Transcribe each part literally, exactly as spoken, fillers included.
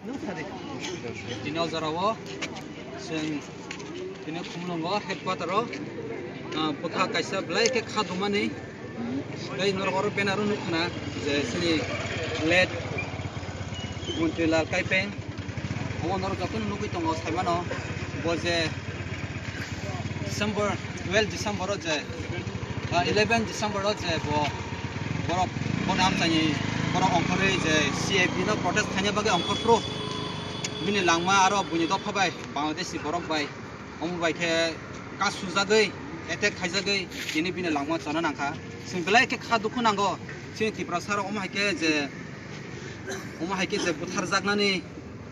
Tini o jora o chwng tini Khumulwngo headquarter o, ah, bwkha kaisa belai khe kha dumani. Tei norok oro banner o nukha na je chini late Montri Lal Kaipeng. Obo norok jotono nugwi tongo, saimano bo je December, twelve December o je, ah, eleven December o je bo borok, bono amchaini borok ongkhorwi je C A B no protest khaina bagwi ongkhorphuru bini langma aro buini dopha bai Bangladeshi borok bai omo bai khe kasujagwi, attack khaijagwi tini bini langma chona nangkha. Chwng belai khe kha dukhu nango chini Tiprasa rok omo hai khe je, omo hai khe je butharjaknani,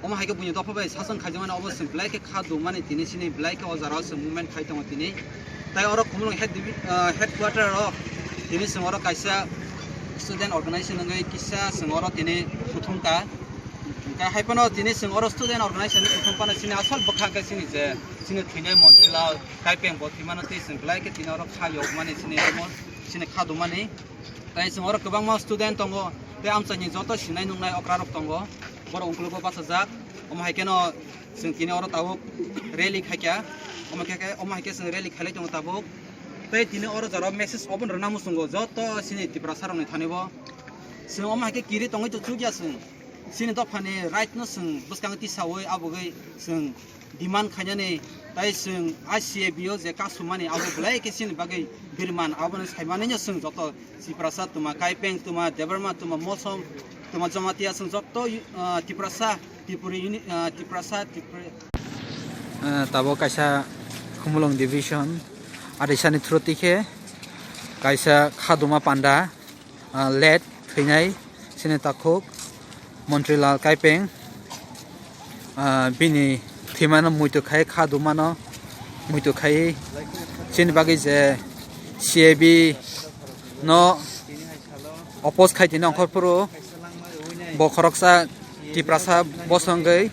omo hai khe buini dopha bai sason khaijakmani, obo chwng belai khe kha dumani tini chini belai khe o jora o chwng movement khai tongo tini. Tai oro Khumulwng head divi-, ah, headquarter o tini chwng oro kaisa student organization wngwi kisa chwng oro tini kuthum ka. Hwnkhe hai phano tini chwng oro student organization ni kuthum phano chini asol bwkha khe chini je chini thwinai Montri Lal Kaipeng bo thwimano tei chwng belai khe tini oro kha yokmani chini omo chini kha dumani. Tai chwng oro kwbangma student tongo, tei amchaini joto sinai nuknai okrarok tongo, borok ungkulugo bachajak. Omo hai kheno chwng tini oro tabuk rally khaikha, omo khe, khe, omo hai khe chwng rally khailai tongo tabuk. Tei tini oro jora message obo rwna muchungo joto chini Tiprasa rokni thani bo. Chwng omo hai khe kiri tongwi to chukya chwng. Chini dophani right no chwng bwskang tisawi abogwi chwng demand khainani, tai chwng I C A B o je kasumani abo belai khe chini bagwi birman, abono saimanino chwng joto Tiprasa tuma Kaipeng, tuma Debbarma, tuma Mosom, tuma Jamatia chwng joto, ah, Tiprasa, Tripuri uni-, ah, Tiprasa, Tripuri. Ah, tabuk kaisa Khumulwng division adisani through twi khe kaisa khaduma panda, ah, late thwinai chini takhuk Montri Lal Kaipeng, ah, bini thwimano muitu khai kha dumano muitu khai chini bagwi je C A B no oppose khai tini ongkhorphuru bo khoroksa Tiprasa bosongwi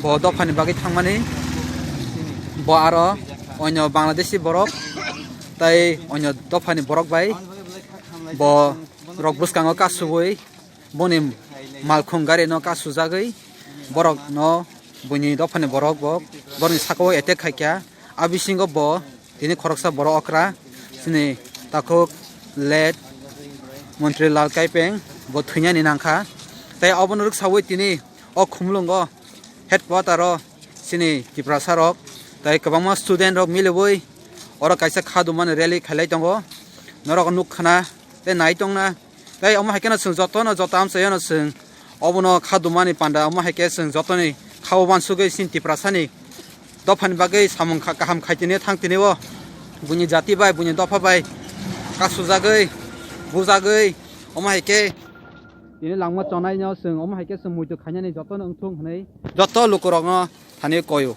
bo dophani bagwi thangmani, bo aro onyo Bangladeshi borok tai onyo dophani borok bai bo rok bwskango kasubui boni malkhung gari no kasujagwi borok no buini dophani borok bo borokni saka o attack khaikha. A bisingo bo tini khoroksa borok okra chini takhuk late Montri Lal Kaipeng bo thwinani nangkha. Tai obono rwksawi tini o Khumulwngo headquarter o chini Tiprasa rok tai kwbangma student rok miliwi oro kaisa khadumani rally khailai tongo. Norok nukkhana tei nai tongna. Tei omo hai kheno chwng jotono joto amchaiyano chwng obono khadumani panda omo hai khe chwng jotoni khao uansugwi chini Tiprasani dophani bagwi samung kha-, kaham khai tini thang tini o buini jati bai buini dopha bai kasujagwi bujagwi omo hai khe tini langma chonaino chwng omo hai khe chwng muitu khainani jotono wngthung hwnwi joto lukurokno thani koyo.